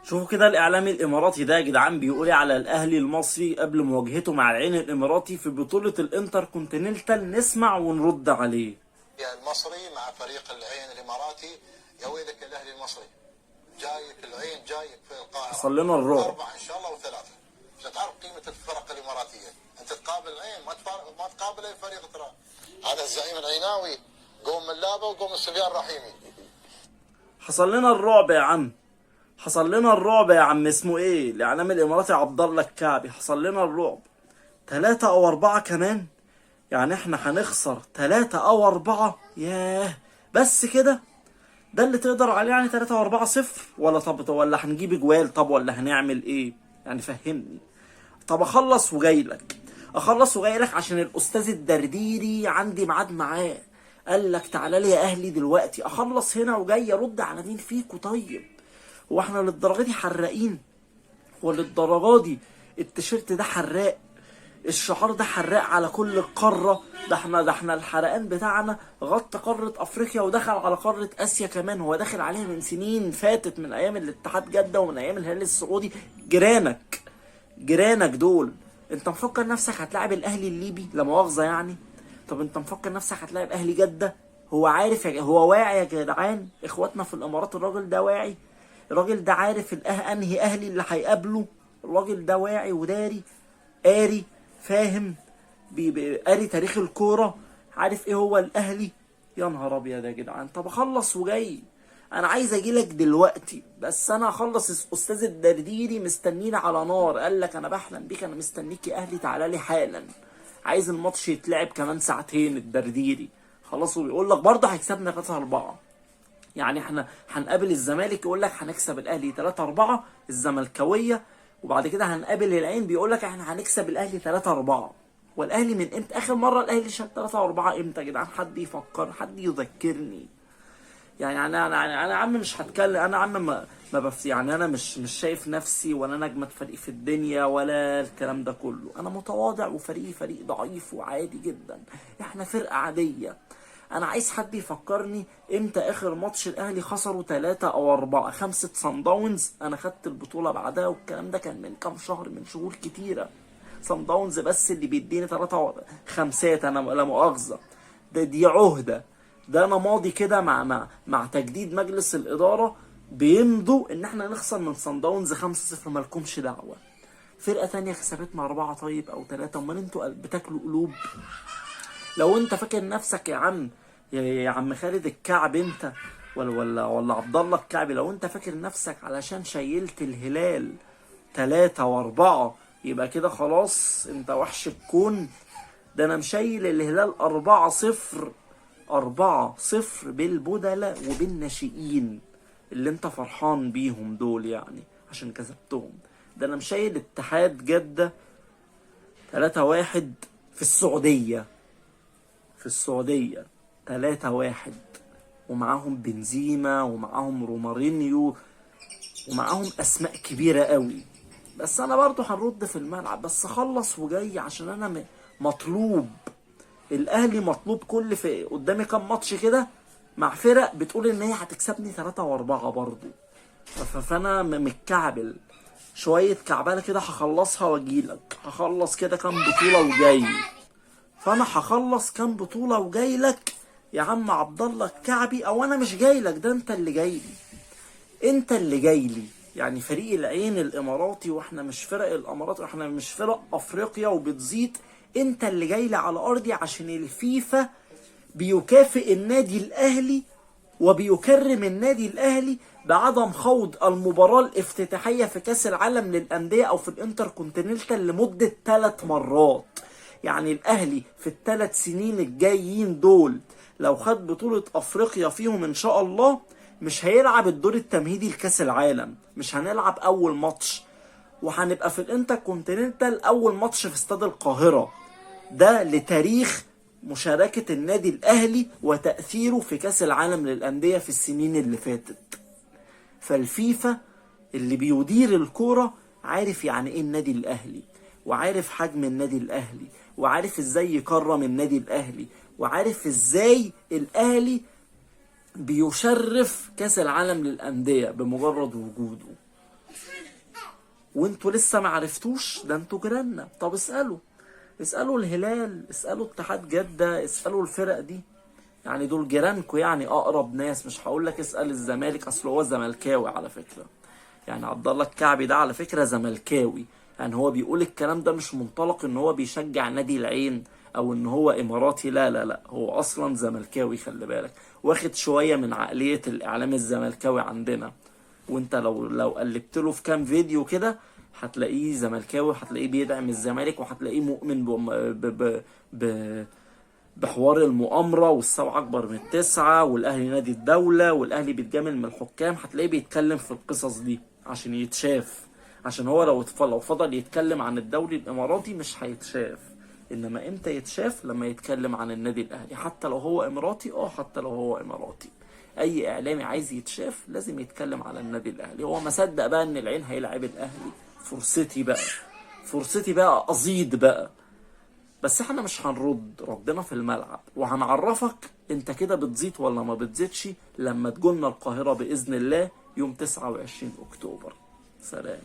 شوفوا كده الاعلامي الاماراتي ده يا جدعان بيقول ايه على الاهلي المصري قبل مواجهته مع العين الاماراتي في بطولة الانتركونتيننتال. نسمع ونرد عليه. المصري مع فريق العين الاماراتي، يا ويلك الاهلي المصري، جايك العين جايك في القاهرة. حصل لنا الرعب. 4 ان شاء الله و3، عشان تعرف قيمة الفرق الاماراتية. انت تقابل العين ما تقابل اي فريق ترى. هذا الزعيم العيناوي قوم من لابه وقوم السفيان الرحيمي. حصل لنا الرعب يا عم، حصل لنا الرعب يا عم. اسمه ايه الاعلام الاماراتي؟ عبد الله الكعبي. حصل لنا الرعب. 3 او 4 كمان، يعني احنا هنخسر 3 او 4؟ ياه بس كده، ده اللي تقدر عليه يعني؟ 3 و4 0 ولا طب ولا هنجيب اجوال؟ طب ولا هنعمل ايه يعني؟ فهمني. طب اخلص وجايلك، اخلص وجايلك عشان الاستاذ الدرديري عندي ميعاد معاه، قال لك تعالى لي يا اهلي دلوقتي. اخلص هنا وجاي ارد على مين فيكو؟ طيب هو احنا للدرجة دي حراقين؟ هو للدرجة دي التيشيرت ده حراق؟ الشعار ده حراق على كل القارة؟ ده احنا الحرقان بتاعنا غطى قارة افريقيا ودخل على قارة اسيا كمان. هو داخل عليها من سنين فاتت، من ايام الاتحاد جدة ومن ايام الهلال السعودي. جيرانك، جيرانك دول. انت مفكر نفسك هتلاعب الاهلي الليبي لا مؤاخذة يعني؟ طب انت مفكر نفسك هتلاعب اهلي جدة؟ هو عارف يا هو واعي يا جدعان، اخواتنا في الامارات الراجل ده واعي، الراجل ده عارف انهي اهلي اللي هيقابله. الراجل ده واعي وداري، قاري، فاهم، قاري تاريخ الكورة، عارف ايه هو الاهلي. يا نهار ابيض يا جدعان. طب اخلص وجاي، انا عايز اجيلك دلوقتي، بس انا هخلص. استاذ الدرديري مستنيني على نار، قال لك انا بحلم بيك، انا مستنيك يا اهلي، تعالى لي حالا، عايز الماتش يتلعب كمان ساعتين. الدرديري خلاص، وبيقول لك برضه هيكسبنا 3-4. يعني احنا هنقابل الزمالك يقول لك هنكسب الاهلي 3-4 الزملكاويه، وبعد كده هنقابل العين بيقول لك احنا هنكسب الاهلي 3-4. والاهلي من امتى اخر مرة الاهلي شال 3-4 امتى يا جدعان؟ حد يفكر، حد يذكرني. يعني انا انا انا عم مش هتكلم، انا عم ما بف يعني انا مش شايف نفسي ولا نجمة فريق في الدنيا ولا الكلام ده كله. انا متواضع وفريقي فريق ضعيف وعادي جدا، احنا فرقة عادية. انا عايز حد يفكرني امتى اخر ماتش الاهلي خسروا 3 او 4 5 صن داونز، انا خدت البطولة بعدها، والكلام ده كان من كام شهر، من شهور كتيرة. صن داونز بس اللي بيديني 3 5، انا لا مؤاخذة، ده دي عهدة، ده انا ماضي كده مع تجديد مجلس الإدارة بيمضوا ان احنا نخسر من صن داونز 5-0، مالكمش دعوة. فرقة تانية كسبتنا 4 طيب او 3، امال انتوا بتاكلوا قلوب؟ لو انت فاكر نفسك يا عم، يا عم خالد الكعب انت ولا عبد الله الكعبي، لو انت فاكر نفسك علشان شيلت الهلال 3 و4 يبقى كده خلاص انت وحش الكون. ده انا مشيل الهلال 4-0، 4-0 بالبدلاء وبالناشئين اللي انت فرحان بيهم دول يعني عشان كسبتهم. ده انا مشيل اتحاد جدة 3-1 في السعودية، في السعودية 3-1، ومعاهم بنزيما ومعاهم رومارينيو ومعاهم أسماء كبيرة قوي. بس أنا برضو هنرد في الملعب، بس خلص وجاي عشان أنا مطلوب. الأهلي مطلوب، كل في قدامي كام ماتش كده مع فرق بتقول إن هي هتكسبني 3 و4 برضو، فأنا متكعبل شوية كعبالة كده، هخلصها واجيلك، هخلص كده كام بطولة وجاي. فأنا هخلص كام بطولة وجاي لك يا عم عبد الله الكعبي، أو أنا مش جاي لك، ده أنت اللي جاي لي، أنت اللي جاي لي. يعني فريق العين الإماراتي، وإحنا مش فرق الإمارات، وإحنا مش فرق أفريقيا وبتزيد، أنت اللي جاي لي على أرضي عشان الفيفا بيكافئ النادي الأهلي وبيكرم النادي الأهلي بعدم خوض المباراة الافتتاحية في كأس العالم للأندية أو في الانتركونتيننتال لمدة 3 مرات. يعني الأهلي في ال3 سنين الجايين دول لو خد بطولة أفريقيا فيهم إن شاء الله مش هيلعب الدور التمهيدي لكأس العالم، مش هنلعب أول ماتش، وهنبقى في الانتركونتيننتال أول ماتش في استاد القاهرة. ده لتاريخ مشاركة النادي الأهلي وتأثيره في كأس العالم للأندية في السنين اللي فاتت. فالفيفا اللي بيدير الكورة عارف يعني إيه النادي الأهلي، وعارف حجم النادي الأهلي، وعارف إزاي يكرم النادي الأهلي، وعارف إزاي الأهلي بيشرف كأس العالم للأندية بمجرد وجوده. وانتوا لسه ما عرفتوش؟ ده انتوا جيراننا. طب اسألوا، اسألوا الهلال، اسألوا اتحاد جدة، اسألوا الفرق دي، يعني دول جيرانكوا، يعني اقرب ناس. مش هقول لك اسأل الزمالك، اصل هو زملكاوي على فكرة، يعني عبد الله الكعبي ده على فكرة زملكاوي، يعني هو بيقول الكلام ده مش منطلق ان هو بيشجع نادي العين او ان هو اماراتي، لا لا لا، هو اصلا زملكاوي، خلي بالك، واخد شوية من عقلية الاعلام الزملكاوي عندنا. وانت لو قلبت له في كام فيديو كده هتلاقيه زملكاوي، وهتلاقيه بيدعم الزمالك، وهتلاقيه مؤمن ب ب ب بحوار المؤامرة والسبعة أكبر من التسعة، والأهلي نادي الدولة، والأهلي بيتجامل من الحكام. هتلاقيه بيتكلم في القصص دي عشان يتشاف، عشان هو لو فضل يتكلم عن الدوري الإماراتي مش هيتشاف. إنما إمتى يتشاف؟ لما يتكلم عن النادي الأهلي، حتى لو هو إماراتي. حتى لو هو إماراتي، أي إعلامي عايز يتشاف لازم يتكلم على النادي الأهلي. هو ما صدق بقى إن العين هيلعب الأهلي، فرصتي بقى، فرصتي بقى أزيد بقى. بس احنا مش هنرد، ردنا في الملعب، وهنعرفك انت كده بتزيد ولا ما بتزيدش لما تجولنا القاهرة بإذن الله يوم 29 أكتوبر. سلام.